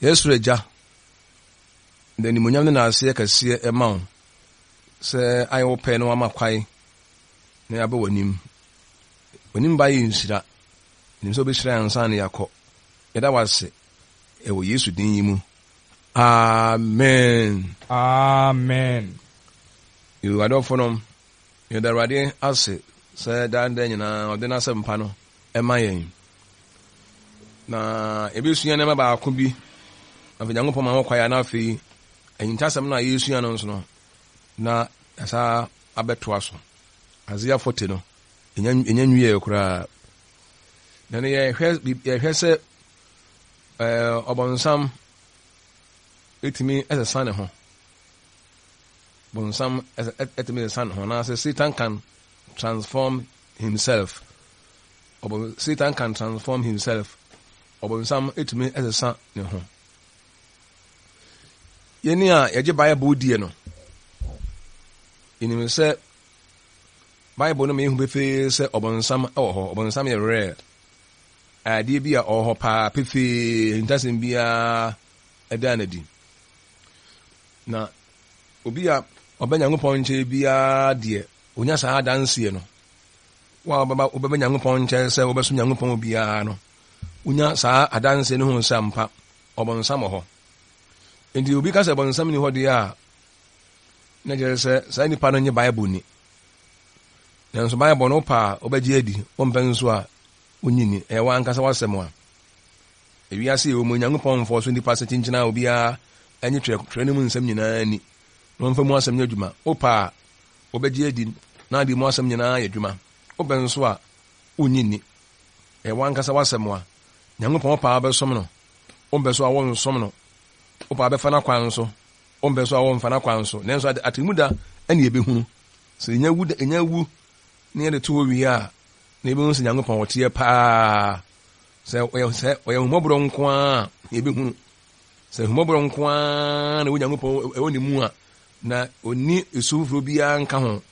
Yɛn Soro Agya, yɛde animuonyam ne naaseɛ kɛseɛ ma wo sɛ ayɛ wo pɛ na woama kwae na yɛaba w'anim. W'anim ba yɛ nhyira. Yɛnim sɛ wobɛhyira yɛn ansa na yɛakɔ. Yɛda wo ase ɛwɔ Yesu din yi mu. Amen. Amen. Yo, adɔfonom, yɛda Awurade ase sɛ daa ne daa nyinaa ɔde n'asɛmpa no ma yɛn. Na yɛbɛsua nneɛma baako bi. Afei Nyankopɔn ma ho kwae a na afei ahintasɛm no a yɛresua no nso no, na yɛasa abɛtoa so. Isaiah 40 no, ɛnya nwieɛ koraa. Na no yɛhwɛ yɛhwɛ sɛ ɛɛ ɔbɔnsam ɛtumi ɛsesa ne ho. Bonsam ɛtumi sesa ne ho anaasɛ Satan can transform himself. Ɔbon Satan can transform himself. Ɔbonsam ɛtumi ɛsesa ne ho. Yɛn a yɛgye Bible die no, yɛnim sɛ Bible no ma yɛhu pefee sɛ ɔbonsam wɔ hɔ. Ɔbonsam yɛ rare. Adeɛ bi a ɔwɔ hɔ paa pefee, ahintasɛm biara ɛda no adi. Na obi a ɔbɛ Nyankopɔn nkyɛn biara deɛ, ɔnya saa adanseɛ no. Wo a wobɛba wobɛba Nyankopɔn nkyɛn sɛ wobɛsom Nyankopɔn biara no, wonya saa adanseɛ no hu sɛ ampa ɔbonsam wɔ hɔ. Enti obi ka sɛ ɔbonsam nni hɔ deɛ a, na kyerɛ sɛ saa nipa no nye Bible ni. Nanso Bible no wopɛ a wobɛgye adi, wompɛ nso a wonnye nni. Ɛyɛ w'ankasa w'asɛm a. Ewiase yi, wɔn Onyankopɔn mfɔɔ so nnipa sɛ kyinkyin a obiara nye twerɛ twerɛ no mu nsɛm nyinaa nni, na wɔmfa mu asɛm nyɛ adwuma. Wopɛ a wobɛgye adi na ade mu asɛm nyinaa ayɛ adwuma. Wopɛ nso a wonnye nni. Ɛyɛ w'ankasa w'asɛm a. Nyankopɔn wopɛ a wobɛsom no, wompɛ so a wonsom no. Wopɛ a wobɛfa n'akwan so, wompɛ so a womfa n'akwan so. Nanso atemmuda na yɛbɛhunu. Sɛ yɛnya wu yɛnya wu na yɛde to hɔ wie a, na yɛbɛhu sɛ Nyankopɔn ɔteɛ paa. Sɛ ɔyɛ sɛ ɔyɛ ahummɔborɔ nko ara a, yɛbɛhunu. Sɛ ahummɔborɔ nko ara na ɛwɔ Nyankopɔn ɛwɔ ne mu a, na ɔnni esu foforɔ biara nka ho.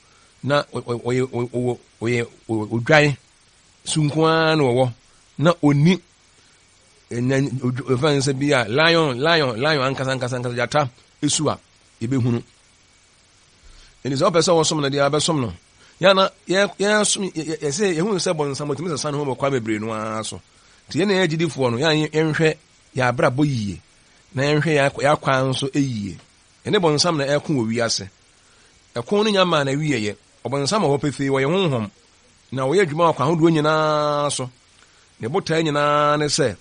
Na ɔyɛ ɔwɔ ɔyɛ odwan su nko ara na ɔwɔ. Na ɔnni ɛnna ɛfɛn sɛ bi a lion lion lion ankasa ankasa ankasa gyata esu a yɛbɛhunu. Ɛnti sɛ ɔpɛ sɛ ɔsom no deɛ abɛsom no. Yɛn na yɛsom yɛsɛ yɛhu sɛ bɔnsam ɔtumi sesa ne ho wɔ kwan bebree no ara so. Nti yɛn na yɛyɛ gyidifoɔ no, yɛn yɛnhwɛ yɛn abrabɔ yie na yɛnhwɛ yɛn akwan nso yie. Yɛne bɔnsam na ɛko wɔ wiase. Ɛko no nya maa na wieɛ. Ɔbɔnsam wɔ hɔ pefee, ɔyɛ honhom na ɔyɛ adwuma wɔ kwan ahodoɔ nyinaa so. Ne botae nyinaa ne sɛ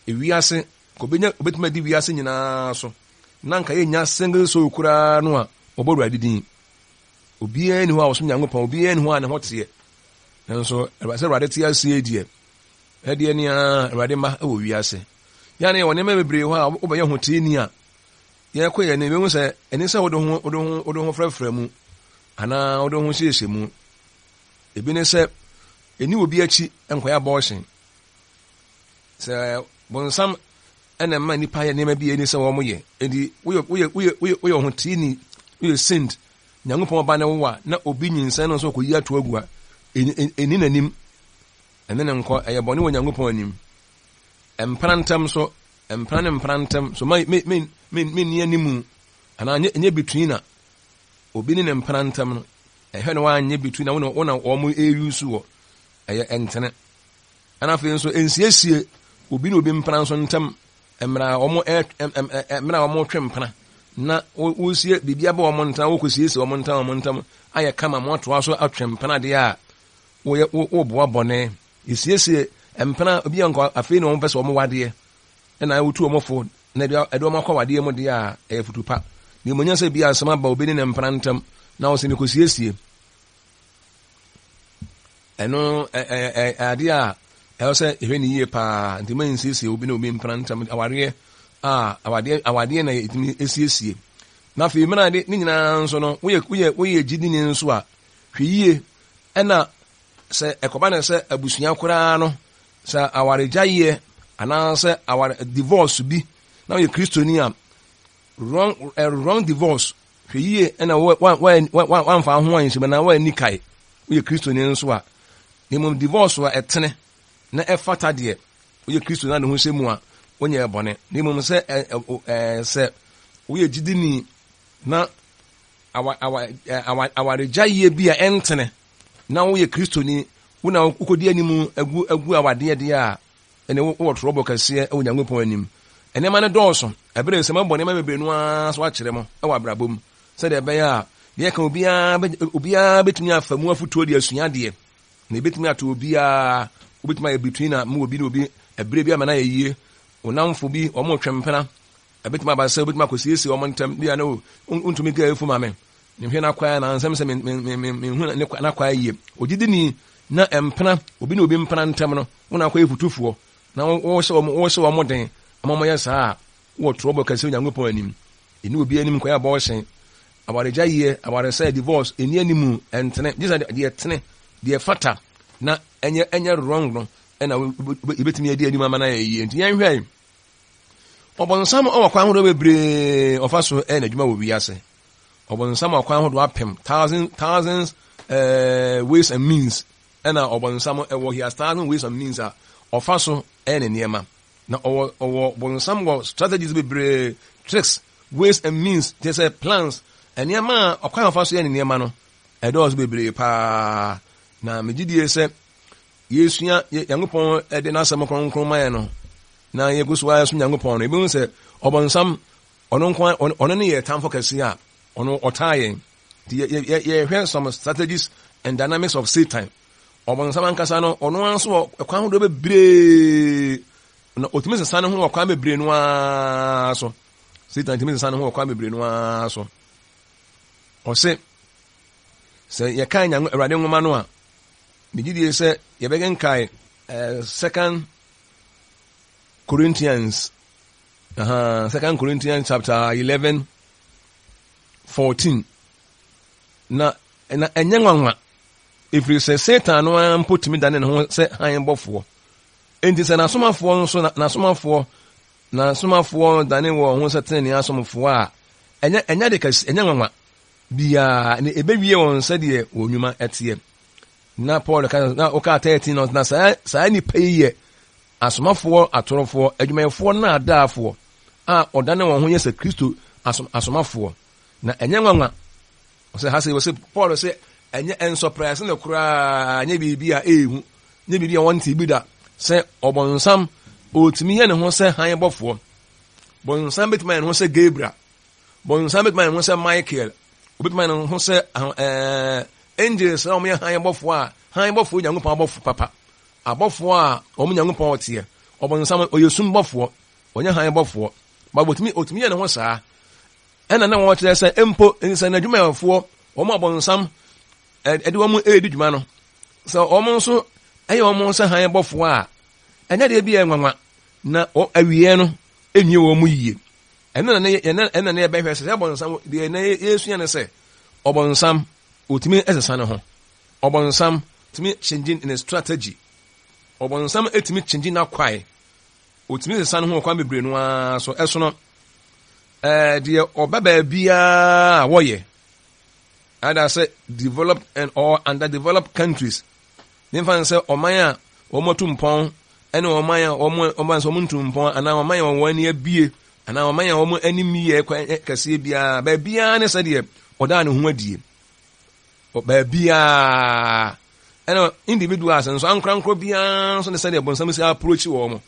ewiase, kɔbɛnya, obɛtumi adi wiase nyinaa so. Na anka yɛnnya single soul koraa no a wɔbɔ Awurade din. Obiara nni hɔ a ɔsom Nyankopɔn, obiara nni hɔ a ne ho teɛ. Nanso sɛ Awurade te ase yi deɛ, ɛdeɛ nea Awurade mma wɔ wiase. Yɛn yɛwɔ nneɛma bebree hɔ a wobɛyɛ ho teeni a, yɛkɔ yɛn anim yɛhu sɛ ɛne sɛ wode ho wode ho wode ho frɛfrɛ mu anaa wode ho hyehyɛ mu. Ebi ne sɛ ɛni obi akyi nkɔyɛ abortion. Sɛ bonsam na ɛma nnipa yɛ nneɛma bi a ɛni sɛ wɔn yɛ. Enti woyɛ woyɛ woyɛ woyɛ woyɛ ɔhoteeni, woyɛ saint, Nyankopɔn ba ne wo a, na obi nyinsɛn no nso ɔkɔyi ato agu a, ɛni n'anim. Ɛne ne nkɔ, ɛyɛ bɔne wɔ Nyankopɔn anim. Mpena ntam so, mpena ne mpena ntam so, ma me me me me nni animu, anaa nyɛ nyɛ between na obi ne ne mpena ntam no, ɛhwɛ na wanyɛ between na wo na wo na wɔn ɛyusu wɔ, ɛyɛ ɛntene. Ɛna afei nso nsiesie obi ne obi mpena nso ntam mmerɛ a wɔn mmerɛ a wɔretwe mpena na wosie biribi aba wɔn ntam wokɔsiesie wɔn ntam wɔn ntam ayɛ kama mo atoa so atwe mpena deɛ a woyɛ woboa bɔne yɛsiesie mpena obi a nka afei na wɔn pɛ sɛ wɔn wadeɛ ɛna wotu wɔn fo na ɛde wɔn akɔ wadeɛ mu deɛ a ɛyɛ futu pa na mmom nyɛ sɛ bi asɛm aba obi ne ne mpena ntam na wɔsɛ mekɔsiesie Ɛno ɛyɛ adeɛ a ɛwɔ sɛ yɛhwɛ no yie paa. Nti ma nsiesie obi ne obi mpena ntam awareɛ a awadeɛ awadeɛ na yɛtumi esiesie. Na afei mena de ne nyinaa nso no woyɛ woyɛ woyɛ gyidini nso a hwɛ yie ɛna sɛ ɛkɔba ne sɛ abusua koraa no sɛ awaregyaeɛ anaasɛ aware divorce bi na woyɛ kristoni a wrong wrong divorce Hwɛ yie na woamfa wo ho anhyɛ mu anaa woanni kae. Woyɛ Kristoni nso a, na mmom divorce a ɛtene na ɛfata deɛ, woyɛ Kristoni na ne ho hyɛ mu a, wonyɛɛ bɔne. Na mmom sɛ ɛ, ɛ, ɛ, sɛ woyɛ gyidini na awa, awa, awa, awaregyaeɛ bi a ɛntene na woyɛ Kristoni, wo na wokɔdi anim agu, agu awadeɛ deɛ a, ɛne wowɔ torɔbɔ kɛseɛ wɔ Nyankopɔn anim. Nneɛma no dɔɔso. Ɛberɛ sɛ mabɔ nneɛma bebree no ara so akyerɛ mo wɔ abrabɔ mu, sɛdeɛ ɛbɛyɛ a deɛ ɛka obiara, obiara bɛtumi afa mu afotuo de asua adeɛ. Na ebetumi ato obiara. Wobetumi ayɛ between a mu obi ne obi ɛbere bi ama no ayɛ yie. Wo nnamfo bi, wɔn retwe mpena. Ebetumi aba sɛ wobetumi akosiesie wɔn ntam. Bi a na o, wontumi nka efu ma me. Mehwɛ n'akwan na nsɛm sɛ menhu n'akwan yie. Ogyidini na mpena, obi ne obi mpena ntam no, wo na akɔyɛ futufoɔ na wohyɛ wɔn wohyɛ wɔn den ama wɔyɛ saa a, wowɔ trɔbɔ kɛse Onyankopɔn anim. Ɛni obi anim kɔyɛ abɔɔhyɛn. Awaregyaeɛ, awaresɛe, divorce, ɛnni animu, ɛntene, gye sɛ deɛ ɛtene, deɛ ɛfata, na ɛnyɛ ɛnyɛ wrong no ɛna yɛbɛtumi adi anim ama no ayɛ yie. Nti yɛnhwɛ ɔbɔnsam wɔ kwan ahodoɔ bebree ɔfa so ɛyɛ n'adwuma wɔ wiase. Ɔbɔnsam wɔ kwan ahodoɔ apem, thousand, thousands uh, ways and means ɛna ɔbɔnsam ɛwɔ, he has thousand ways and means a ɔfa so ɛyɛ ne nneɛma. Na ɔwɔ ɔwɔ bɔnsam wɔ strategies bebree, tricks, Ways and means kyerɛ sɛ plans, nneɛma a ɔkwan a ɔfa so yɛ ne nneɛma no, ɛdɔɔso bebree paa. Na megye die sɛ yɛsua Nyankopɔn de n'asɛm kronkron ma yɛn no, na yɛgu so ara som Nyankopɔn no, yɛbɛhu sɛ ɔbɔnsam, ɔno nko ɔno ne yɛ tamfo kɛse a ɔno ɔtaa yɛn. Nti yɛhwɛ some strategies and dynamics of Satan. Ɔbɔnsam ankasa no, ɔno ara nso wɔ kwan ahodoɔ bebree na ɔtumi sesa ne ho wɔ kwan bebree no ara so. Satan tumi sesa ne ho wɔ kwan bebree no ara so. Ɔse, sɛ yɛkae Nyanko Awurade nwoma no a, megye die sɛ yɛbɛkenkae eh, Second Corinthians, uh, Second Corinthians chapter 11, 14. Na na ɛnyɛ nwanwa, ɛfiri sɛ Satan no ara mpo tumi dane ne ho sɛ hann bɔfoɔ. Enti sɛ n'asomafoɔ nso, n'asomafoɔ Na asomafoɔ dane wɔn ho sɛ tenenee asomfoɔ a, ɛnyɛ, ɛnyɛ ade kɛse, ɛnyɛ nwanwa biara, na ɛbɛwie wɔn sɛdeɛ wɔn nnwuma teɛ. Na Paul ka, na ɔkaa 13 no, na saa, saa nnipa yi yɛ asomafoɔ atorofoɔ, adwumayɛfoɔ nnaadaafoɔ a ɔdane wɔn ho yɛ sɛ Kristo asom, asomafoɔ. Na ɛnyɛ nwanwa. Ɔsɛ ha sɛ, ɔsɛ Paul sɛ, ɛnyɛ ɛnsɔprɛse no koraa, ɛnyɛ biribi a ɛyɛ hu. Nyɛ biribi a wɔntee bi da sɛ ɔbonsam ɔtumi yɛ ne ho sɛ hann bɔfoɔ. Bonsam bɛtumi ayɛ ne ho sɛ Gabriel. Bonsam bɛtumi ayɛ ne ho sɛ Michael. Obɛtumi ayɛ ne ho sɛ ɛɛ angels a wɔyɛ hann bɔfoɔ a hann bɔfoɔ Nyankopɔn abɔfo papa. Abɔfoɔ a wɔn Nyankopɔn ɔteɛ. Ɔbonsam ɔyɛ sum bɔfoɔ, ɔnyɛ hann bɔfoɔ. Ba ɔtumi ɔtumi yɛ ne ho saa. Ɛna na wɔkyerɛ sɛ mpo nsɛ n'adwumayɛfoɔ wɔn abɔnsam ɛde wɔn redi dwuma no, sɛ wɔn nso yɛ wɔn sɛ hann bɔfoɔ a, ɛnyɛ deɛ bi yɛ nwanwa, na awieɛ no ɛnwie wɔn mu yie. Ɛno na ne ɛna ne yɛbɛhwɛ sɛ sɛ ɔbɔnsam deɛ na yɛsua ne sɛ ɔbɔnsam ɔtumi sesa ne ho. Ɔbɔnsam tumi change ne strategy. Ɔbɔnsam tumi change n'akwae. Ɔtumi sesa ne ho wɔ kwan bebree no ara so. Ɛsono ɛɛ deɛ ɔba baabiara a wɔyɛ Either sɛ developed and or underdeveloped countries. Memfa no sɛ ɔman a wɔn atu mpɔn ne ɔman a wɔn ɔman sɛ wɔn ntu mpɔn anaa ɔman a wɔn ani abue anaa ɔman a wɔn ani mmie kɛseɛ biara baabiara ne sɛdeɛ ɔdaa ne ho adie baabiara ɛna individuals nso ankorankoro biara nso ne sɛdeɛ bɔnsam si approach wɔn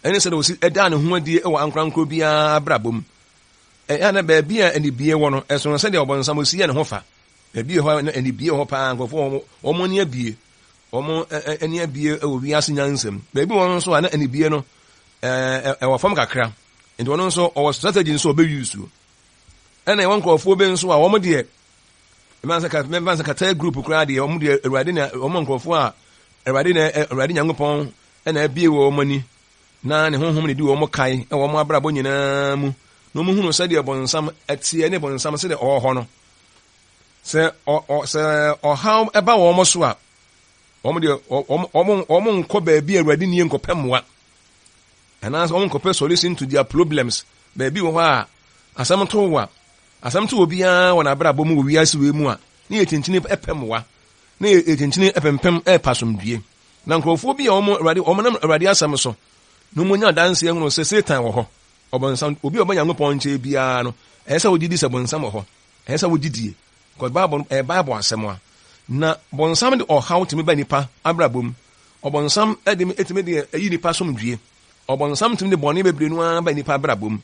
ɛne sɛdeɛ wɔsi ɛdaa ne ho adie wɔ ankorankoro biara abrabɔ mu. Ɛyɛ a na baabi a anibue wɔ no, ɛsono sɛdeɛ ɔbonsam si yɛ ne ho fa. Baabi wɔ hɔ a na anibue wɔ hɔ paa, nkurɔfoɔ wɔn wɔn ani abue, wɔn ani abue wɔ wiase nyansa mu. Baabi wɔ hɔ nso a na anibue no ɛwɔ fam kakra, nti ɔno nso ɔwɔ strategy nso ɔbɛ use. Ɛna ɛwɔ nkurɔfoɔ bi nso a wɔn deɛ, mɛmfa sɛ kata group koraa deɛ, wɔn deɛ awurade na wɔn nkurɔfoɔ a awurade na awurade Nyankopɔn na abue wɔn ani. Na ne Honhom na edi wɔn kan wɔ wɔn abrabɔ nyinaa mu, na wɔhunu sɛdeɛ bonsam teɛ ne bonsam sɛdeɛ ɔwɔ hɔ no. Sɛ ɔ, ɔ, sɛ ɔhaw ba wɔn so a, wɔn deɛ wɔn, wɔn, wɔn nkɔ baabi a Awurade nie nkɔpɛ mmoa, anaasɛ wɔn nkɔpɛ solution to their problems. Baabi wɔ hɔ a, asɛm to wo a, asɛm to obiara wɔ n'abrabɔ mu wɔ wiase wei mu a, ne yɛ kyinkyini pɛ mmoa, ne yɛ kyinkyini pempem pɛ asomdwie. Na nkurɔfoɔ bi a wɔn Awurade, wɔn nam Awurade asɛm so, Na wɔnya adanseɛ hunu sɛ Satan wɔ hɔ. Ɔbonsam, obi a ɔba Nyankopɔn nkyɛn biara no, ɛyɛ sɛ wogye di sɛ bonsam wɔ hɔ. Ɛyɛ sɛ wogye die. Because Bible no, ɛyɛ Bible asɛm a. Na bonsam de ɔhaw tumi ba nipa abrabɔ mu. Ɔbonsam de tumi de ayi nipa somdwie. Ɔbonsam tumi de bɔne bebree no ara ba nipa abrabɔ mu.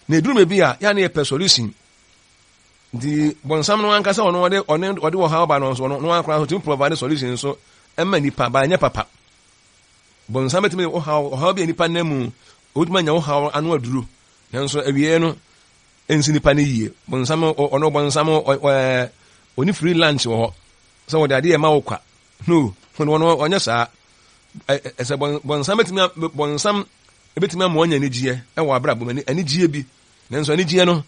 Na eduru baabi a, yɛ a na yɛpɛ solution. Nti bonsam no ankasa ɔno ɔde ɔne ɔde ɔhaw ba no nso ɔno no ankora nso tumi provide solution nso ɛma nipa ba ɛnyɛ papa. Bonsam betumi de ɔhaw ɔhaw bi a nipa nam mu obetumi anya ɔhaw ano aduru nanso awiei no ɛnsi nipa no yie. Bonsam ɔno bonsam ɔɛ ɔni free lunch wɔ hɔ sɛ wɔde adeɛ ɛma wo kwa no ɔno ɔno ɔnyɛ saa. Ɛsɛ bonsam betumi bonsam ebetumi ama ɔnya anigyeɛ ɛwɔ abrabɔ mu anigyeɛ bi nanso anigyeɛ no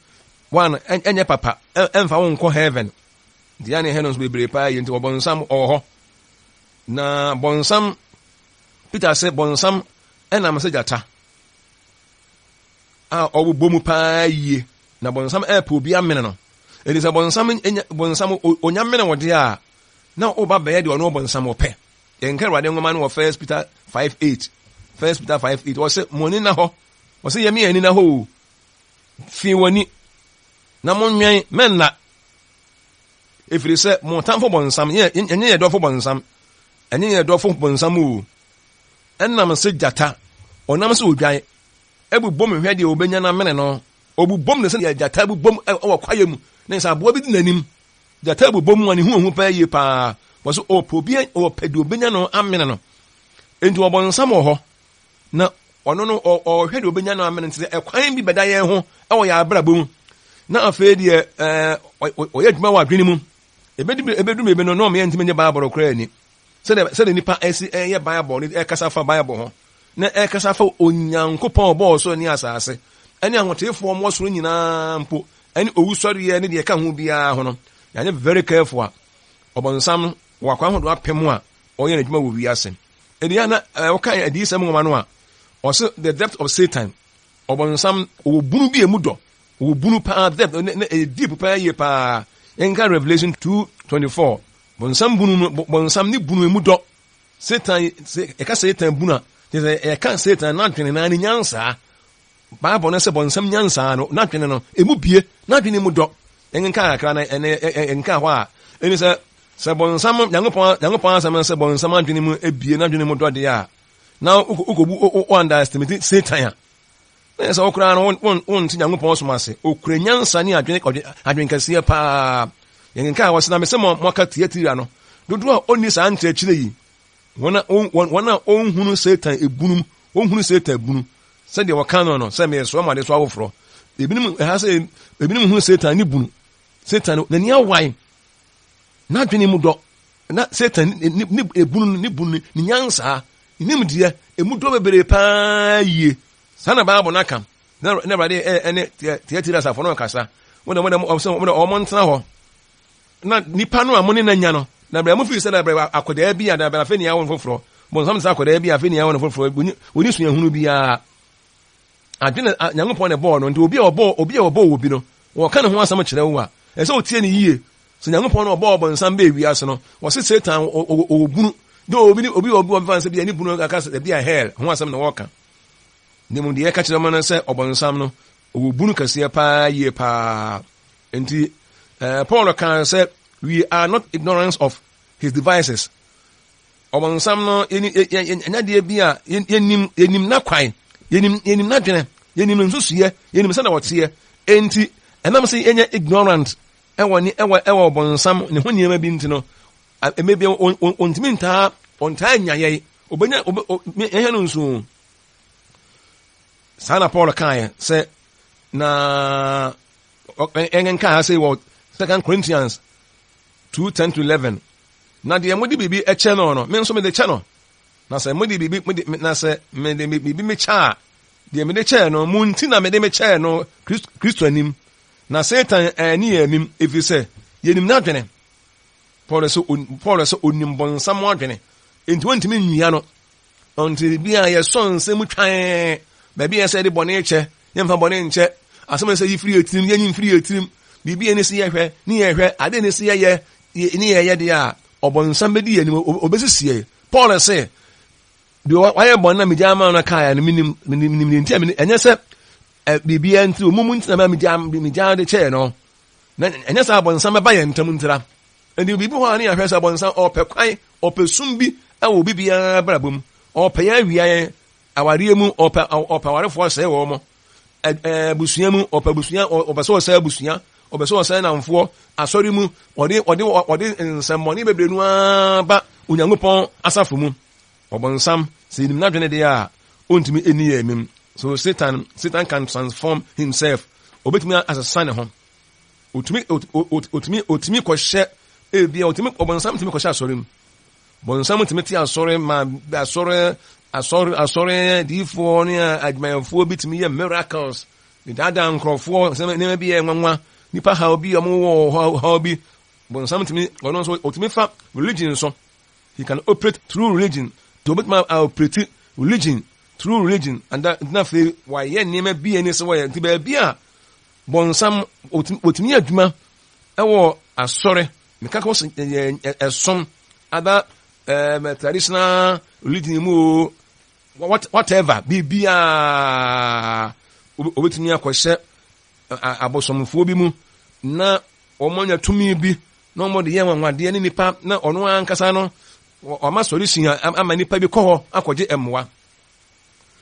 one ɛnyɛ papa ɛmfa wo nkɔ heaven nti yɛne hɛ no nso bebree paa yie nti ɔbɔnsam ɔwɔ hɔ na bɔnsam Peter sɛ bɔnsam ɛnam sɛ gyata a ɔbobɔ mu paa yie na bɔnsam ɛɛpɛ obi amene no ɛnti sɛ bɔnsam bɔnsam onya mene wo deɛ a na woba bɛyɛ deɛ ɔno bɔnsam ɔpɛ yɛnka awurade nwoma no wɔ First Peter 5:8 First Peter 5:8 ɔsɛ mo ani na hɔ ɔsɛ yɛmi ani na hɔ o Fi w'ani, na monwɛn, mɛnna, ɛfiri sɛ mo tamfo bɔnsam, ɛnyɛ yɛ dɔfo bɔnsam, ɛnyɛ yɛ dɔfo bɔnsam o, ɛnam sɛ gyata, ɔnam sɛ odwan, ɛbobom hwɛ deɛ ɔbɛnya no amene no, ɔbobom ne sɛ deɛ gyata bobom wɔ kwaeɛ mu, ne sɛ aboa bi di n'anim, gyata bobom a ne ho hu paa yie paa, wɔ so ɔpɛ obi, ɔpɛ deɛ ɔbɛnya no amene no, enti ɔbɔnsam wɔ hɔ, na ɔno no ɔhwɛ deɛ ɔbɛnya no amene nti sɛ ɛkwan bi bɛda yɛn ho wɔ yɛn abrabɔ mu na afei deɛ ɛɛ ɔyɛ adwuma wɔ adwene mu ebedu ebedu baabi no na ɔmo yɛ ntumi nye baabolo koraa ni sɛdeɛ sɛdeɛ nipa ɛsi ɛyɛ baabolo ne ɛkasa fa baabolo ho na ɛkasa fa Onyankopɔn ɔbɔɔ ɔsoro ne asase ɛne ahoteefoɔ ɔmo soro nyinaa mpo ɛne owusɔreɛ ne deɛ ɛka ho biara ho no yɛanyɛ very careful a ɔbɔnsam wɔ akwan ahodoɔ apem a ɔyɛ n'adwuma wɔ wiase. Ɛdi a na wɔka adiyisɛm nwoma no a, ɔse the depth of Satan, ɔbɔnsam, ɔwɔ bunu bi a emu dɔ, ɔwɔ bunu paa, depth, ne ɛyɛ deep paa yie paa. Yɛnka Revelation 2:24, bɔnsam bunu no, bɔnsam ne bunu emu dɔ. Satan, yɛka Satan bunu a, kyerɛ sɛ yɛka Satan n'adwene na ne nyansaa. Bible no sɛ bɔnsam nyansaa no, n'adwene no, emu bie, n'adwene mu dɔ. Yɛnka kakra na ɛnɛ yɛnka hɔ a, ɛne sɛ Sɛ bɔnsam, Nyankopɔn, Nyankopɔn asɛm no sɛ bɔnsam adwene mu ebie n'adwene mu dɔ deɛ a, na wokɔbu wo underestimate Satan a, na yɛ sɛ wo koraa no wonte Nyankopɔn som ase. Okura nyansa ne adwene, adwene kɛseɛ paa. Yɛnkenkan a wɔse na mese mo moaka Tiatira no, dodoɔ a ɔnni saa nkyerɛkyerɛ yi, wɔn a wɔn a ɔnhunu Satan ebunu, wɔnhunu Satan ebunu, sɛdeɛ wɔka no no, sɛ meresoa mo adesoa foforɔ. Ebinom, ɛha sɛ, ebinom hunu Satan ne bunu. Satan n'ani awae. N'adwene mu dɔ, na Satan ne ne ebunu no, ne bunu ne nyansa, ne nimdeɛ, emu dɔ bebree paa yie. Saa na Bible no aka. Na na Awurade ɛne Tiatira asafo no kasa. Mo na mo na mo na wɔn ntena hɔ. Na nipa no a mo ne na nya no, na bɛrɛ mo fi sɛ na bɛrɛ akɔdaa bi a na bɛrɛ afei ne awon foforɔ. Bonsam sɛ akɔdaa bi a afei ne awon foforɔ. Oni suahunu biara. Adwene a Nyankopɔn na ɛbɔɔ no nti obi a ɔbɔɔ obi a ɔbɔɔ obi no, wɔka ne ho asɛm kyerɛ wo a, ɛsɛ sɛ otie no yie. Sɛ Nyankopɔn na ɔbɔɔ ɔbonsam bɛɛ wiase no, wɔse Satan ɔwɔ bunu. De obi ne obi obi ɔbɛfa sɛ bia ne bunu aka sɛ bia hell ho asɛm na wɔka. Ne mu deɛ ɛka kyerɛ mo no sɛ ɔbonsam no ɔwɔ bunu kɛseɛ paa yie paa. Nti eh, Paul kaa sɛ we are not ignorant of his devices. Ɔbonsam no, ɛnyɛ adeɛ bi a yɛnim, yɛnim n'akwan, yɛnim, yɛnim n'adwene, yɛnim ne nsusuiɛ, yɛnim sɛdeɛ ɔteɛ. Enti, ɛnam sɛ yɛnyɛ ignorant ɛwɔ ne ɛwɔ ɛwɔ ɔbonsam ne ho nneɛma bi nti no, ɛmɛ bi ɔntumi ntaa ɔntaa nya yɛn, ɔbɛnya ɔbɛ yɛhwɛ no nso. Saa na Paul kaeɛ sɛ na ɛnka ha sɛ wɔ Second Corinthians 2 10 to 11 Na deɛ mode biribi kyɛ no no, me nso mede kyɛ no. Na sɛ mode biribi, mode, na sɛ mede biribi mekyɛ a, deɛ mede kyɛɛ no, mo nti na mede mekyɛɛ no Kristo anim. Na Satan anni yɛn amim, ɛfiri sɛ yɛnim n'adwene. Paul sɛ, Paul sɛ onim bɔnsam adwene, enti wɔntumi nwia no. Ɔnte bi a yɛsɔ nsɛm mu twan, baabi a ɛsɛ yɛde bɔne kyɛ, yɛmfa bɔne nkyɛ. Asɛm a ɛsɛ yi firi yɛ tirim, yɛnyi mfiri yɛ tirim. Biribi a ɛne sɛ yɛhwɛ, ne yɛhwɛ, ade ne sɛ yɛyɛ, ne yɛyɛ deɛ a, ɔbɔnsam bɛdi yɛn anim, ɔbɛsisi yɛn. Paul se, Deɛ wayɛ bɔne na megya ama no kaeɛ no, menim menim deɛ nti a ɛnyɛ sɛ biribiara nti ɔmu mu nti na megya megya de kyɛɛ no. Na ɛnyɛ sɛ abɔnsam bɛba yɛn ntam ntira. Nti biribi hɔ a ne yɛahwɛ sɛ abɔnsam ɔpɛ kwan, ɔpɛ sum bi wɔ obi biara abrabɔ mu. Ɔpɛ yɛn awia yɛn awareɛ mu, ɔpɛ ɔpɛ awarefoɔ sɛe wɔn mo. Abusua mu, ɔpɛ abusua, ɔpɛ sɛ ɔsɛe abusua, ɔpɛ sɛ ɔsɛe namfoɔ, asɔre mu, ɔde ɔde ɔde nsɛmmɔne bebree no ara ba Onyankopɔn asafo mu. Ɔbonsam, sɛ yɛnim n'adwene deɛ a, ɔntumi nni yɛn amim. So Satan, Satan can transform himself. Ɔbɛtumi asesa ne ho. Ɔtumi, ɔtumi, ɔtumi kɔhyɛ, ebia, ɔtumi, ɔbonsam tumi kɔhyɛ asɔre mu. Bonsam tumi te asɔre ma asɔre, asɔre, asɔre diifoɔ ne adwumayɛfoɔ bi tumi yɛ miracles. De daadaa nkurɔfoɔ, nneɛma bi yɛ nwanwa. Nipa haw bi, wɔn wɔ haw bi. Bonsam tumi, ɔno nso, ɔtumi fa religion so. He can operate through religion. Nti obetumi a operate religion through religion and that nti na afei wayɛ nneɛma bi a ɛni sɛ wɔyɛ. Nti baabi a bɔnsam otumi yɛ adwuma ɛwɔ asɔre meka kɔ sɛ ɛyɛ ɛsom ada ɛɛ traditional religion mu o whatever biribiara obetumi akɔhyɛ abosomfoɔ bi mu na wɔn anya tumi bi na wɔde yɛ anwanwadeɛ ne nipa na ɔno ankasa no ɔma solution ama nipa bi kɔ hɔ akɔgye mmoa.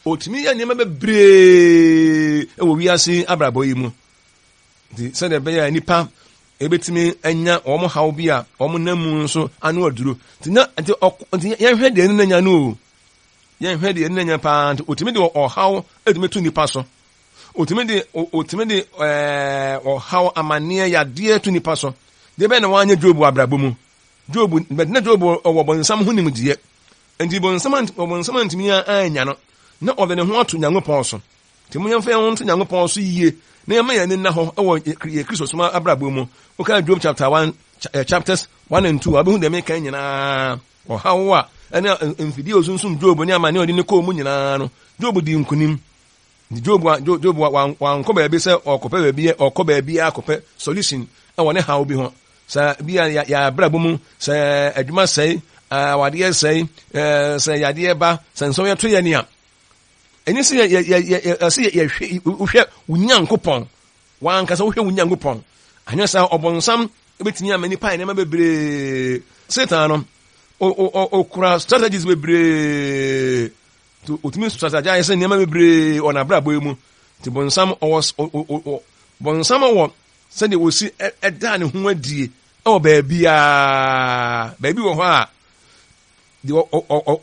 Otumi yɛ nneɛma bebree wɔ wiase abrabɔ yi mu. Nti sɛdeɛ ɛbɛyɛ a nipa ebetumi anya wɔn haw bi a wɔn nam mu nso ano aduro. Nti na nti nti yɛnhwɛ deɛ ne nanya no o. Yɛnhwɛ deɛ ne nanya paa nti otumi de ɔhaw etumi to nipa so. Otumi de otumi de ɛɛ ɔhaw, amanneɛ, yadeɛ to nipa so. Deɛ bɛyɛ na wanyɛ Job wɔ abrabɔ mu. Job, but na Job ɔwɔ bɔnsam ho nimdeɛ. Nti bɔnsam bɔnsam antumi anya no. Na ɔde ne ho ato Nyankopɔn so. Nti mo yɛmfa yɛn ho nto Nyankopɔn so yie na yɛma yɛn ani nna hɔ wɔ yɛ Kristo som abrabɔ mu. Woka Job chapter 1 chapters 1 and 2 a wobɛhu deɛ meka nyinaa. Ɔhaw a ɛne mfidie a osunsum Job ne amane a ɔde ne kɔɔ mu nyinaa no, Job dii nkonim. Nti Job a Job wankɔ baabi sɛ ɔkɔpɛ baabi ɔkɔ baabi akɔpɛ solution wɔ ne haw bi ho. Sɛ bi a yɛ abrabɔ mu sɛ adwuma sɛe, awadeɛ sɛe, sɛ yadeɛ ba, sɛ nsɔhwɛ to yɛ nea. Ɛnyɛ sɛ yɛ yɛ yɛ ɛsɛ yɛhwɛ wohwɛ wo Nyankopɔn. Wankasa wohwɛ wo Nyankopɔn. Anyɛ saa ɔbɔnsam ebetumi ama nipa ayɛ nneɛma bebree. Satan no okura strategies bebree. Nti otumi strategize sɛ nneɛma bebree wɔ n'abrabɔ yi mu. Nti bonsam ɔwɔ bonsam wɔ sɛdeɛ wɔsi ɛda ne ho adie ɛwɔ baabiara. Baabi wɔ hɔ a deɛ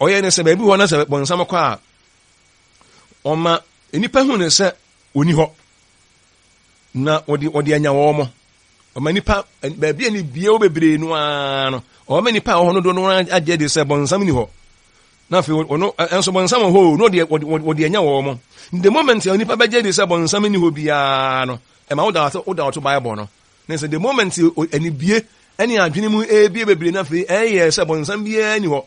ɔyɛ ne sɛ baabi wɔ hɔ na sɛ bonsam kɔ a ɔma nnipa hu ne sɛ ɔni hɔ na ɔde ɔde anya wɔn mo. Ɔma nipa baabi a ne bie wɔ bebree no ara no ɔma nipa a ɔwɔ hɔ no dodoɔ no ara agye de sɛ bɔnsam ni hɔ. Na afei ɔno nso bɔnsam wɔ hɔ o na ɔde ɔde anya wɔn mo. The moment a nipa bɛgye de sɛ bɔnsam ni hɔ biara no ɛma woda woda ɔto Bible no. Ne sɛ the moment anibie ɛne adwene mu ebie bebree na afei ɛyɛ sɛ bɔnsam biara ni hɔ.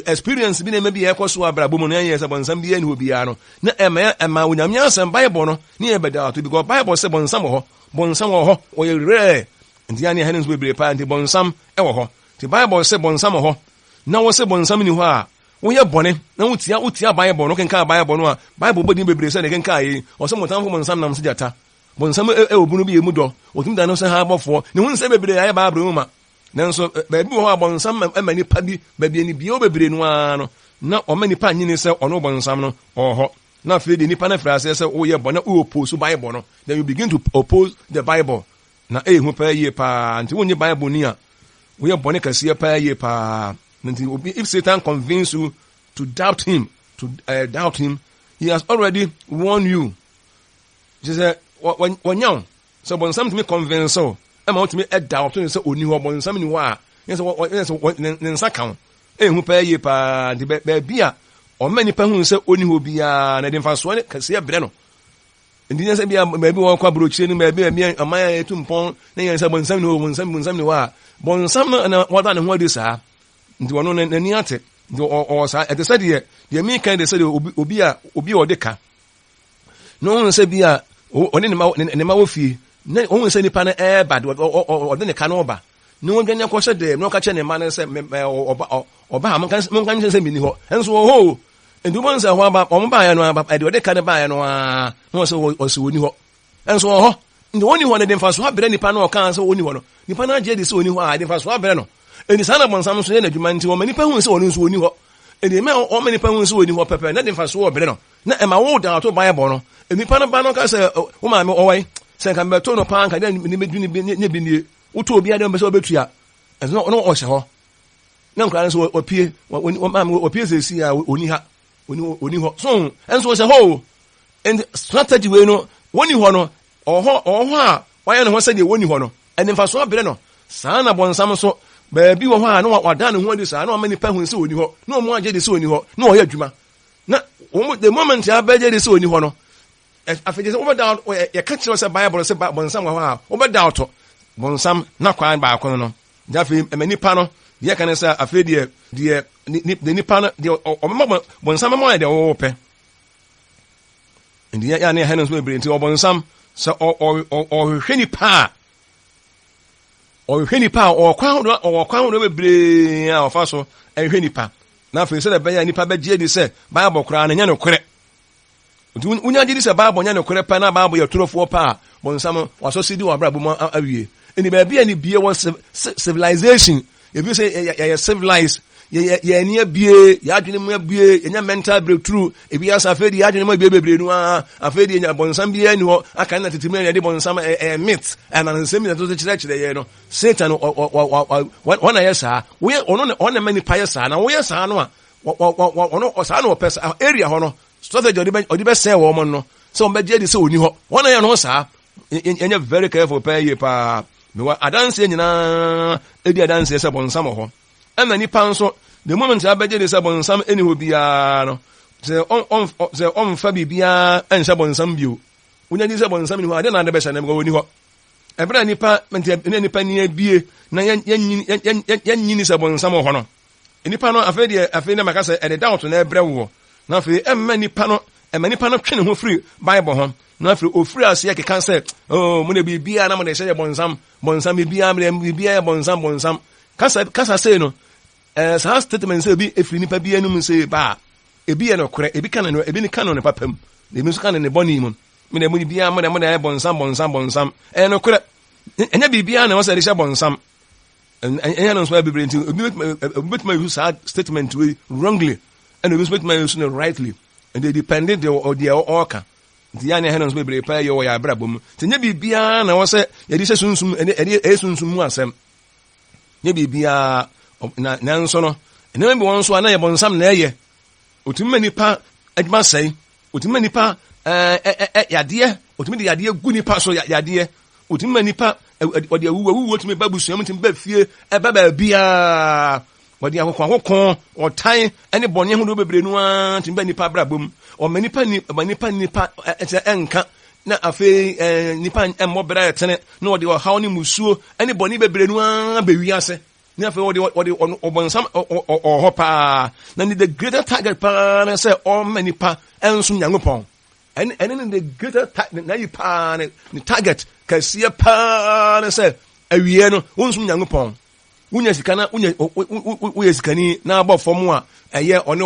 Experience bi na ɛma bi a ɛkɔ so abrabɔ mu no ɛnyɛ sɛ bɔnsam biara ni hɔ biara no na ɛma ɛma Onyame asɛm Bible no ne yɛ bɛda ato because Bible sɛ bɔnsam wɔ hɔ, bɔnsam wɔ hɔ, ɔyɛ rare nti yɛne ɛhɛn nso bebree paa nti bɔnsam wɔ hɔ nti Bible sɛ bɔnsam wɔ hɔ na wɔ sɛ bɔnsam ni hɔ a woyɛ bɔne na wotia wotia Bible no kenkan Bible no a Bible bɔ din bebree sɛ ne kenkan yi ɔsɛ mo tamfo bɔnsam nam sɛ gyata bɔnsam ɛwɔ bunu bi yɛ mu dɔ otumi da no sɛ ha abɔfoɔ ne ho nsɛm bebree ayɛ Bible mu ma. Nanso baabi wɔ hɔ a bɔnsam ma nnipa bi baabi anibue bebree no ara no, na ɔma nnipa nyini sɛ ɔno bɔnsam no ɔwɔ hɔ. Na afei de nnipa no afiri aseɛ sɛ woyɛ bɔne na wo oppose Bible no. Then you begin to oppose the Bible. Na ɛyɛ hu paa yie paa. Nti wonnye Bible ni a, woyɛ bɔne kɛseɛ paa yie paa. Nti obi, if Satan convince you to doubt him, to doubt him, he has already warned you. Kyerɛ sɛ wɔnya wo. Sɛ bɔnsam tumi convince wo ma wotumi doubt no sɛ ɔnni hɔ, bɔnsam nni hɔ a, yɛ sɛ sɛ ne nsa ka wo. Ɛyɛ hu paa yie paa. Nti baabi a ɔma nnipa hu sɛ ɔnni hɔ biara na ɛde mfasoɔ ne kɛseɛ brɛ no. Nti nyɛ sɛ bia baabi wɔkɔ aburokyire no baabi a aman a ɛtu mpɔn na yɛn sɛ bɔnsam nni hɔ, bɔnsam bɔnsam nni hɔ a, bɔnsam no na wɔda ne ho adi saa. Nti ɔno n'ani ate. Nti ɔwɔ saa. Ɛte sɛ deɛ deɛ meka de sɛ deɛ obi obi a obi a ɔde ka na ɔhu sɛ bi a ɔne ne ma ne ma wɔ fie na ɔhu sɛ nipa no ɛreba de ɔde ne ka no ɔba na ɔdwane akɔhyɛ dɛm na ɔka kyerɛ ne mma no sɛ ɔba a monka nkyerɛ sɛ menni hɔ ɛnso wɔ hɔ o. Nti wobɛhu sɛ hɔ aba, wɔn baeɛ no aba, ɛdeɛ ɔde ka no baeɛ no ara, na wɔsɛ wɔsɛ wɔni hɔ. Ɛnso wɔ hɔ. Nti wɔni hɔ no de mfasoɔ abrɛ nipa no ɔkaa sɛ wɔni hɔ no. Nipa no agye adi sɛ wɔni hɔ a, ɛde mfasoɔ abrɛ no. Enti saa na bɔnsam nso yɛ n'adwuma nti wɔma nipa hu sɛ ɔno nso ɔni hɔ. Enti mɛ wɔma nipa hu sɛ ɔni hɔ pɛpɛ na de mfasoɔ brɛ no. Na ɛma wo da ato Bible no. Nipa no ba no ka sɛ wo maame ɔwɔ yi sɛ nka mebɛto no paa nka dɛ ne bɛdu ne bi nie. Wotɔ obi adeɛ ɔmpɛ sɛ ɔbɛtua. Ɛnso na ɔhyɛ hɔ. Na nkwadaa no nso wɔpie maame wɔpie sɛsi a ɔni ha ɔni hɔ. So ɛnso ɔhyɛ hɔ o. Enti strategy wei no wɔni hɔ no ɔwɔ hɔ ɔwɔ hɔ a wayɛ ne ho sɛdeɛ wɔni hɔ no. Ɛde mfaso abrɛ no. Saa na bɔnsam nso, baabi wɔ hɔ a na wadan ne ho adi saa, na wama nnipa ahu sɛ ɔni hɔ, na wɔn agye di sɛ ɔni hɔ, na ɔyɛ adwuma. Na wɔn, the moment a abɛgye di sɛ ɔni hɔ no, afei sɛ wobɛda, yɛka kyerɛ sɛ Bible sɛ bɔnsam wɔ hɔ a, wobɛda ɔtɔ bɔnsam na kwan baako no no. Nti afei ɛma nipa no, deɛ ɛka ne sɛ afei deɛ, deɛ, deɛ nipa no, deɛ ɔbɛma bɔnsam bɛma ɔyɛ deɛ ɔwɔ pɛ. Nti yɛ ne ɛhɛ no nso bebree nti ɔbɔnsam sɛ ɔhwehwɛ nipa a ɔhwehwɛ nipa a ɔwɔ kwan ahodoɔ ɔwɔ kwan ahodoɔ bebree a ɔfa so ɛhwehwɛ nipa na afei sɛdeɛ ɛbɛyɛ a nipa bɛgye adi sɛ Bible koraa no nyɛ nokorɛ. Nti wonya gye di sɛ Bible nyɛ nokorɛ pɛ na Bible yɛ torofoɔ pɛ a bɔnsam wasɔ si di wɔ abrabɔ mu awie. Ɛni baabi a ne bie wɔ civilization, ebi sɛ yɛyɛ civilized, yɛ ani abie, yɛ adwene mu abie, yɛnya mental breakthrough, ebi asa afei de yɛ adwene mu abie bebree no ara, afei de yɛnya bɔnsam biara ni hɔ, aka na tete mu yɛde bɔnsam ɛyɛ myth, ɛna nsɛm nyina to kyerɛkyerɛ yɛ no, Satan wɔn na yɛ saa, woyɛ ɔno na ɔna ma nipa yɛ saa, na woyɛ saa no a, ɔno saa na ɔpɛ saa area hɔ no, strategy ɔde bɛsɛɛ wɔn no, sɛ wɔn bɛgye adi sɛ ɔni hɔ, wɔn na yɛ no saa. Yɛnyɛ very careful paa yie paa. Mewɔ adanseɛ nyinaa ɛdi adanseɛ sɛ bɔnsam wɔ hɔ. Ɛna nipa nso, the moment abɛgye de sɛ bɔnsam ɛni hɔ biara no, sɛ sɛ ɔmfa biribiara ɛnhyɛ bɔnsam bio. Wonya gye sɛ bɔnsam ni hɔ, ade na ade bɛhyɛ no, because ɔni hɔ. Ɛberɛ a nipa, nti ɛne nipa ni abie na yɛnyini sɛ bɔnsam wɔ hɔ no, nipa no afei deɛ afei na maka sɛ ɛde doubt na ɛbrɛ woɔ. Na afei ɛmma nipa no, ɛma nipa no twe ne ho firi Bible ho. Na afei ofiri aseɛ keka sɛ, oh, mo de biribiara na mo de hyɛ yɛ bɔnsam, bɔnsam, biribiara, mo de biribiara yɛ bɔnsam, bɔnsam. Kasa, kasa sei no, eh, saa statement sɛ ebi efiri nipa bi anum sɛ ba a, ebi yɛ nokorɛ, ebi ka no, ebi ka no ne papa mu, na ebi nso ka no ne bɔne mu. Mo de mo biribiara mo de mo de ayɛ bɔnsam, bɔnsam, bɔnsam. Ɛyɛ nokorɛ. Ɛnyɛ biribiara na ɛwɔ sɛ ɛde hyɛ bɔnsam. Ɛnyɛ no nso bebree nti obi betumi ayi saa statement wei wrongly, ɛna obi nso betumi ayi no rightly. Ɛnti depending deɛ deɛ ɔreka. Nti yɛn a yɛn nso bebree paa yɛ wɔ yɛn abrabɔ mu. Nti nyɛ biribiara na ɛwɔ sɛ yɛde hyɛ sunsum ɛde ɛde ɛyɛ sunsum mu asɛm. Nyɛ biribiara na nanso no nneɛma bi wɔn nso a na yɛ bɔnsam na ɛyɛ. Otumi ma nipa adwuma sɛe. Otumi ma nipa ɛɛ ɛ yadeɛ. Otumi de yadeɛ gu nipa so yadeɛ. Otumi ma nipa ɔde awuwu awuwu otumi ba abusua mu tumi ba fie ɛba baabiara. Wɔde akokoakoko, ɔtan ne bɔne ahodoɔ bebree no ara tumi ba nipa abrabɔ mu. Ɔma nipa ni ɔma nipa nipa ɛkyɛ ɛnka na afei ɛɛ nipa mmɔ bra ɛtene na ɔde ɔhaw ne musuo ne bɔne bebree no ara bɛ wiase. Ne afei ɔde ɔde ɔbɔnsam ɔwɔ hɔ paa na ne the greater target paa ne sɛ ɔma nipa ɛnsom Nyankopɔn. Ɛne ɛne ne the greater n'ayi paa ne ne target kɛseɛ paa ne sɛ awie no wonsom Nyankopɔn. Wonya sika na wonya woyɛ sikani na abɔ fam a ɛyɛ ɔne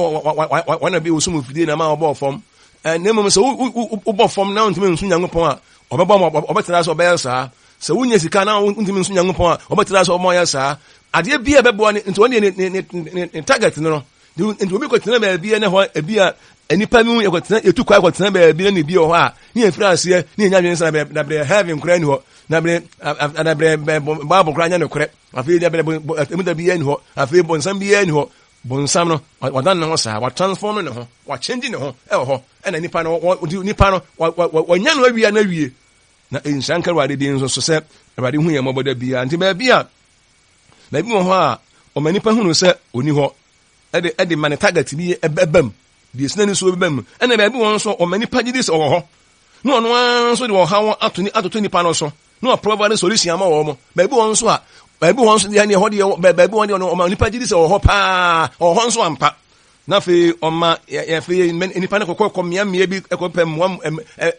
wɔn bi wosum fidie na ma ɔbɔ fam. Na mmom sɛ wobɔ fam na wontumi nso Nyankopɔn a ɔbɛbɔ ma ɔbɛtena sɛ ɔbɛyɛ saa. Sɛ wonya sika na wontumi nso Nyankopɔn a ɔbɛtena sɛ ɔbɛma ɔyɛ saa. Adeɛ bi a ɛbɛboa ne nti wɔn deɛ ne ne ne target no no. Nti obi kɔtena baabi na hɔ ebi a nnipa bi yɛkɔtena yɛtu kwa kɔtena baabi na ne bi wɔ hɔ a ne yɛfiri aseɛ ne yɛnya adwene sɛ na berɛ heaven koraa ni hɔ na berɛ na berɛ bible koraa nyɛ nokorɛ afei na berɛ ɛmu da biara ni hɔ afei bonsam biara ni hɔ bonsam no wadan ne ho saa watransform ne ho wakyɛngye ne ho ɛwɔ hɔ ɛna nipa no nipa no wɔnya no awia no awie na nhyira nka Awurade din nso so sɛ Awurade hu yɛn mmɔbɔ da biara nti baabi a baabi wɔ hɔ a ɔma nipa hunu sɛ ɔni hɔ ɛde ɛde ma ne target bi ɛba mu deɛ esi n'ani so ɛba mu ɛna baabi wɔn nso ɔma nipa gye di sɛ ɔwɔ hɔ na ɔno ara nso de ɔhaw ato ne atoto nipa no so na ɔprovide solution ama wɔn baabi wɔn nso a baabi wɔn nso deɛ ɛhɔ deɛ baabi wɔn deɛ ɔma nipa gye di sɛ ɔwɔ hɔ paa ɔwɔ hɔ nso ampa na afei ɔma yɛfei nipa no kɔkɔ kɔ mmeammea bi kɔpɛ mmoa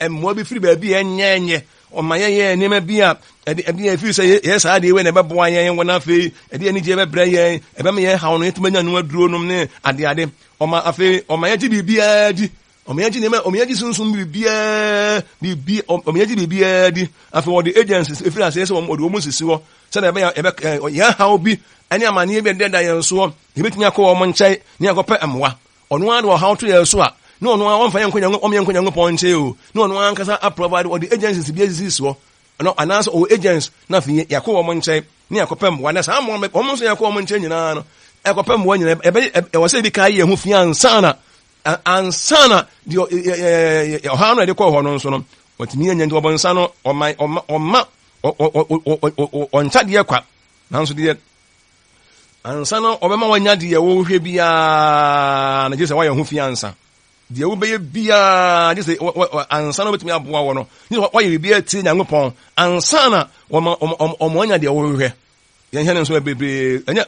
mmoa bi firi baabi ɛnyɛ ɛnyɛ. Ɔma yɛyɛɛ nneɛma bi a ɛde ɛde yɛn firi sɛ yɛyɛ saa adeɛ wei na ɛbɛboa yɛn wɔ n'afei ɛde anigyeɛ bɛbrɛ yɛn, ɛbɛma yɛn haw no yɛtumi anya no aduro nom ne adeade. Ɔma afei ɔma yɛgye biribiara di. Ɔma yɛgye nneɛma, ɔma yɛgye sunsum biribiara, biribi, ɔma yɛgye biribiara di. Afei wɔde agencies efiri aseɛ sɛ wɔde wɔn sisi hɔ sɛdeɛ ɛbɛyɛ ɛbɛ yɛn haw bi ɛne amaneɛ bi a ɛdeda yɛn soɔ yɛbɛtumi akɔ wɔn nkyɛn ne akɔpɛ mmoa. Ɔno ara de ɔhaw to yɛn so a, na ɔno ara ɔmfa yɛn nkɔ Nyankopɔn, ɔmma yɛn nkɔ Nyankopɔn nkyɛn o, na ɔno ara ankasa aprovide, ɔde agencies bi asisi soɔ, ɛno anaasɛ ɔwɔ agents, na afei yɛakɔ wɔn nkyɛn ne yɛakɔpɛ mmoa, na saa mmoa no, wɔn nso yɛkɔ wɔn nkyɛn nyinaa no, ɛkɔpɛ mmoa nyinaa, ɛbɛyɛ, ɛwɔ sɛ yɛdi kan yɛ ho fi ansa na, ansa na deɛ ɔhaw no a yɛde kɔɔ hɔ no nso no, wɔtumi anya, nti ɔbɔnsa no, ɔma, ɔma, ɔma, ɔnkyadeɛ kwa, nanso deɛ Ansa na ɔbɛma wanya deɛ wohwɛ biara no, gye sɛ woayɛ ho fi ansa. Deɛ wobɛyɛ biara, gye sɛ ansa na wobɛtumi aboa wɔ no, gye sɛ woayɛ biribi atie Nyankopɔn ansa na wɔma wɔn anya deɛ wohwehwɛ. Yɛn hwɛ no nso bebree, ɛnyɛ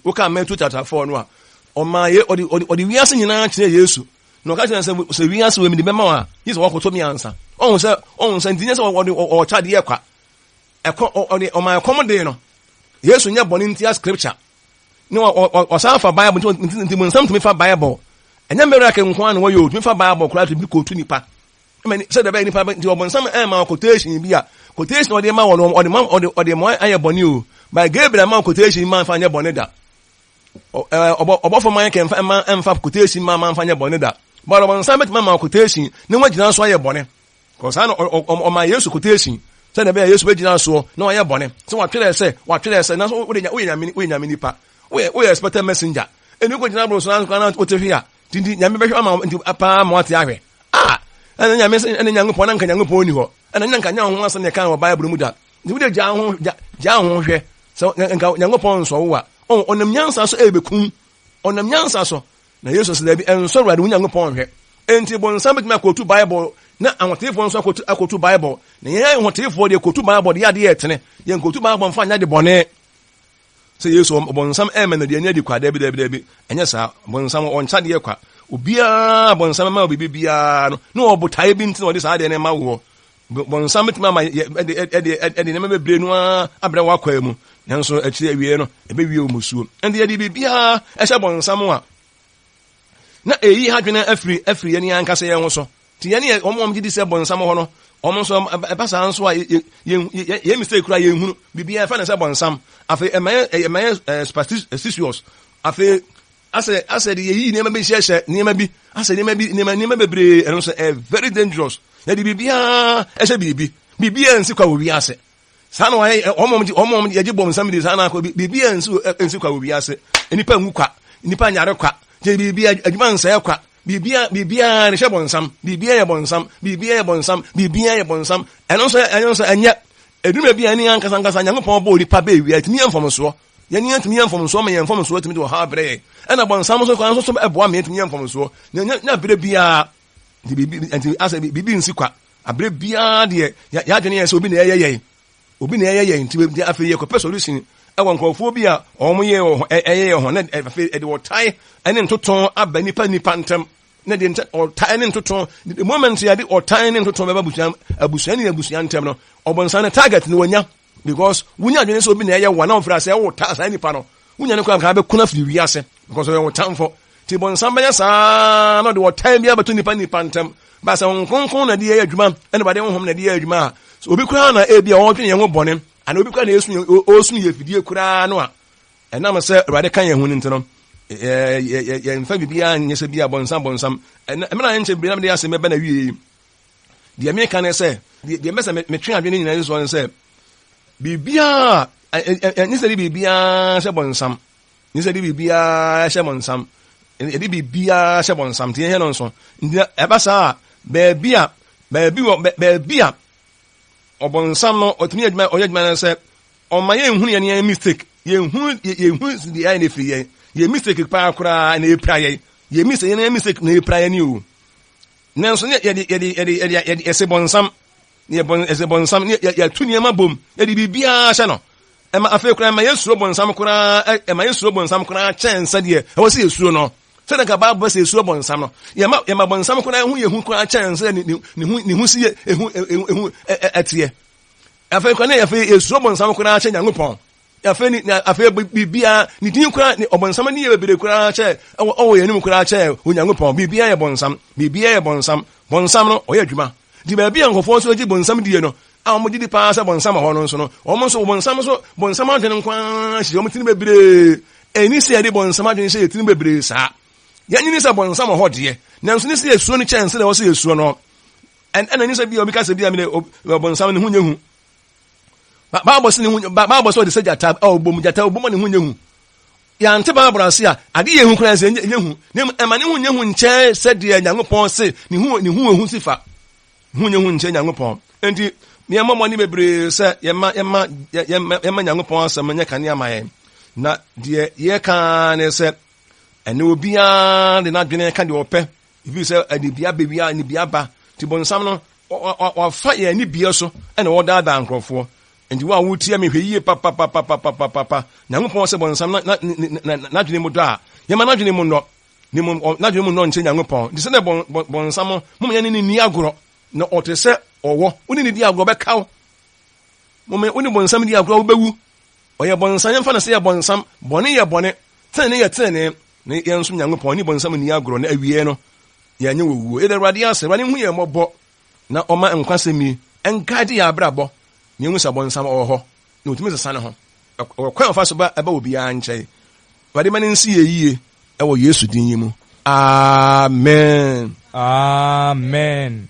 woka Matthew chapter 4 no a, ɔma yɛ ɔde ɔde ɔde wiase nyinaa kyerɛ Yesu. Na ɔka kyerɛ sɛ sɛ wiase wɔ mi de bɛma wo a, gye sɛ wɔkoto mi ansa. Ɔhu sɛ ɔhu sɛ nti nyɛ sɛ ɔde ɔkyɛ adeɛ kwa. Ɛkɔ ɔde ɔma ɛkɔm dee no. Yesu nyɛ bɔne ntia scripture. Ne ɔsan fa Bible nti nti bonsam tumi fa Bible. Ɛnyɛ miracle nko ara na wɔyɛ o, tumi fa Bible koraa tumi kootu nipa. Ɛma sɛ dɛbɛ nipa nti ɔbonsam ɛma quotation bi a quotation ɔde ma wɔn ɔde ma ɔde ɔde ma ayɛ bɔne o. By Gabriel ma quotation ma nfa nyɛ bɔne da. Ɔbɔ ɔbɔfo Michael mfa ma mfa quotation ma ma nfa nyɛ bɔne da. But ɔbonsam bɛtumi ama quotation ne wɔgyina so ayɛ bɔne. Kɔ saa na ɔmaa Yesu quotation sɛdeɛ ɛbɛyɛ Yesu bɛgyina soɔ na wayɛ bɔne sɛ watwerɛ sɛ watwerɛ sɛ nanso wode woyɛ nyame woyɛ nyame nipa woyɛ woyɛ expected messenger ɛni wokɔgyina boro so nanso koraa na wote hwe a nti nti nyame bɛhwɛ ama nti paa ma wate ahwɛ a ɛna nyame sɛ ɛna nyankopɔn na nka nyankopɔn ni hɔ ɛna nka nya ho asɛm na ɛka wɔ bible mu da nti wode gyaa ho gyaa ho hwɛ sɛ nka nyankopɔn nsɔ wo a ɔnam nyansa so ɛbɛkum ɔnam nyansa so Na Yesu se, Dabi, ɛnsɔ Awurade wo Nyankopɔn nhwɛ. Enti bonsam betumi akotu Bible, na ahoteefoɔ nso akotu, akotu Bible. Na yɛn ahoteefoɔ deɛ kotu Bible de yɛ adeɛ ɛtene. Yɛn kotu Bible mfa nyɛ ade bɔne. Sɛ Yesu, bonsam ɛmɛ no deɛ ani adi kwa. Dabi, dabi, dabi. Ɛnyɛ saa. Bonsam ɔnkyɛ adeɛ kwa. Obiara bonsam ma obibi biara no, na ɔwɔ botaeɛ bi nti na ɔde saa adeɛ no ma woɔ. Bonsam betumi ama yɛ ɛde ɛde ɛde nneɛma bebree no ara abrɛ wɔ akwaa mu, nanso akyiri awie no ɛbɛwie wɔ musuo. Ɛnde yɛde biribiara ɛhyɛ bonsam a na eyi adwene afiri afiri yɛn ankasa yɛn ho so. Nti yɛn yɛ wɔn a wɔgye di sɛ bonsam hɔ no, wɔn nso ɛba saa nso a yɛ yɛ yɛ mistake kura yɛn hunu biribiara ɛfa ne sɛ bonsam. Afei ɛma yɛ ɛma yɛ superstitious. Afei Asɛ asɛ de yɛyi nneɛma bi hyehyɛ nneɛma bi asɛ nneɛma bi nneɛma nneɛma bebree ɛno nso ɛyɛ very dangerous yɛde biribiara ɛhyɛ biribi biribiara nsi kwa wɔ wiase saa na wɔayɛ wɔn wɔn wɔn wɔn yɛgye bɔ nsɛm de saa na akɔ biribiara nsi nsi kwa wɔ wiase nnipa nwu kwa nnipa nyare kwa gye biribiara adwuma nsɛɛ kwa biribiara biribiara ne hyɛ bɔ nsam biribiara yɛ bɔ nsam biribiara yɛ bɔ nsam biribiara yɛ bɔ nsam ɛno nso ɛno nso ɛnyɛ edwuma bi a ɛne ankasa ankasa nyankopɔn bɔ onipa bɛɛ wia ɛtumi yɛ mfɔmsoɔ Yɛn ani atumi yɛ mfomsoɔ ma yɛn mfomsoɔ atumi de ɔhaw brɛ yɛn. Ɛna bɔnsam nso kwan nso so ɛboa ma yɛtumi yɛ mfomsoɔ. Na nya nya berɛ biara nti biribi nti asɛ biribi nsi kwa. Aberɛ biara deɛ yɛadwene yɛn sɛ obi na ɛyɛ yɛn. Obi na ɛyɛ yɛn nti afei yɛkɔpɛ solution ɛwɔ nkurɔfoɔ bi a wɔn yɛ wɔ ɛyɛ yɛn ho na afei ɛde ɔtae ɛne ntoto aba nipa nipa ntam na deɛ nkyɛ ɔtae ne ntoto the moment yɛde ɔtae ne ntoto bɛba abusua abusua ne abusua ntam no ɔbɔnsan ne target no wɔnya Because wonya adwene sɛ obi na ɛyɛ wo a na wofiri ase ɛwo ta saa nipa no. Wonya no koraa nka bɛko no afiri wiase because ɔyɛ wo tamfo. Nti bonsam bɛyɛ saa na ɔde ɔtan bi abɛto nipa nipa ntam. Ba sɛ Honhom Kronkron na ɛde yɛ adwuma ɛna Awurade Honhom na ɛde yɛ adwuma a, sɛ obi koraa na ebi a ɔredwene yɛn ho bɔne anaa obi koraa na ɛresu yɛn ɔresu yɛn afidie koraa no a, ɛnam sɛ Awurade ka yɛn ho no nti no, yɛmfa biribiara nyɛ sɛ bi a bonsam bonsam. Ɛmena yɛnkyɛ biribi na mede asɛm bɛba na wie yi. Deɛ meka ne sɛ, deɛ mɛsɛ metwe adwene nyinaa soɔ ne sɛ, biribiara ɛnyɛ sɛ de biribiara hyɛ bɔnsam, nyɛ sɛ de biribiara hyɛ bɔnsam, yɛde biribiara hyɛ bɔnsam, nti yɛnyɛ no nso. Nti ɛba saa a, baabi a, baabi wɔ, baabi a ɔbɔnsam no ɔtumi yɛ adwuma, ɔyɛ adwuma no sɛ ɔma yɛnhunu yɛn yɛn mistake, yɛnhunu yɛnhunu deɛ ayɛ na efiri yɛn, yɛn mistake paa koraa na epira yɛn, yɛn mistake yɛn mistake na epira yɛn ni o. Nanso ne yɛde yɛde yɛde yɛde yɛde ɛsɛ bɔnsam ne yɛ ɛsɛ bɔnsam ne yɛ yɛtu nneɛma bom yɛde biribiara hyɛ no ɛma afei koraa ɛma yɛsuro bɔnsam koraa ɛma yɛsuro bɔnsam koraa kyɛn sɛdeɛ ɛwɔ sɛ yɛsuro no. Sɛdeɛ nka Bible sɛ yɛsuro bɔnsam no, yɛma yɛma bɔnsam koraa ho yɛ hu koraa kyɛn sɛ ne ne ho ne ho si yɛ ehu ehu ɛteɛ. Afei koraa ne afei yɛsuro bɔnsam koraa kyɛn Nyankopɔn. Afei ne afei biribiara ne din koraa ne ɔbɔnsam ne yɛ bebree koraa kyɛ ɛwɔ ɛwɔ yɛn anim koraa kyɛ Onyankopɔn. Biribiara yɛ bɔnsam, biribiara yɛ bɔnsam. Bɔnsam no ɔyɛ adwuma. Nti baabi a nkurɔfoɔ nso gye bɔnsam die no, a wɔgye di paa sɛ bɔnsam wɔ hɔ no nso no, wɔn nso bɔnsam nso bɔnsam adwene nko ara hyehyɛ wɔn tirim bebree. Ɛnni sɛ yɛde bɔnsam adwene hyɛ yɛn tirim bebree saa. Yɛnnye sɛ bɔnsam wɔ hɔ deɛ, nanso ne sɛ yɛsuro no kyɛn sɛdeɛ ɛwɔ sɛ yɛsuro no. Ɛna ɛnyɛ sɛ bi a obi ka sɛ bi a mene bɔnsam ne ho nyɛ hu. Bible sɛ ne ho Bible sɛ ɔde sɛ gyata a ɔbom gyata ɔbom a ne ho nyɛ hu. Yɛante Bible ase a, ade yɛ hu koraa sɛ ɛnyɛ hu. Na mmom ɛma ne ho nyɛ hu nkyɛn sɛdeɛ Nyankopɔn se ne ho ne ho ehu si fa. Ne ho nyɛ hu nkyɛn Nyankopɔn. Enti yɛmmɔ mmɔden bebree sɛ yɛma yɛma yɛma yɛma Nyankopɔn asɛm nyɛ kanea ma yɛn. Na deɛ yɛka ara ne sɛ ɛne obiara de n'adwene ka deɛ ɔpɛ. Ebi sɛ anibia bɛwia anibia ba. Nti bonsam no wafa yɛn anibia so ɛna ɔdaadaa nkurɔfoɔ. Enti wo a woretie me, hwɛ yie papapapapapapa. Nyankopɔn sɛ bɔnsam na, na, na, na, n'adwene mu dɔ a, yɛma n'adwene mu nnɔ. Ne mmom, n'adwene mu nnɔ nkyerɛ Nyankopɔn. Nti sɛdeɛ bɔn, bɔn, bɔnsam, moma yɛne no nni agorɔ, na ɔte sɛ ɔwɔ. Wo ne no di agorɔ, ɔbɛka wo. Moma wo ne bɔnsam di agorɔ a, wobɛwu. Ɔyɛ bɔnsam, yɛmfa no sɛ yɛ bɔnsam. Bɔne yɛ bɔne, tenenee yɛ tenenee. Na yɛnsom Nyankopɔn, ne bɔnsam nni agorɔ, na awieɛ no, yɛanyɛ wɔ wuo. Yɛda Awurade ase, Awurade nhu yɛn mmɔbɔ, na ɔma nkwasɛm yi nkaegye yɛn abrabɔ. Na ehu sɛ ɔbonsam ɔwɔ hɔ, na otumi sesa ne ho. Ɔwɔ kwan a ɔfa so ba ɛba obiara nkyɛn. Awurade ma no nsi yɛn yie ɛwɔ Yesu din yi mu. Amen. Amen.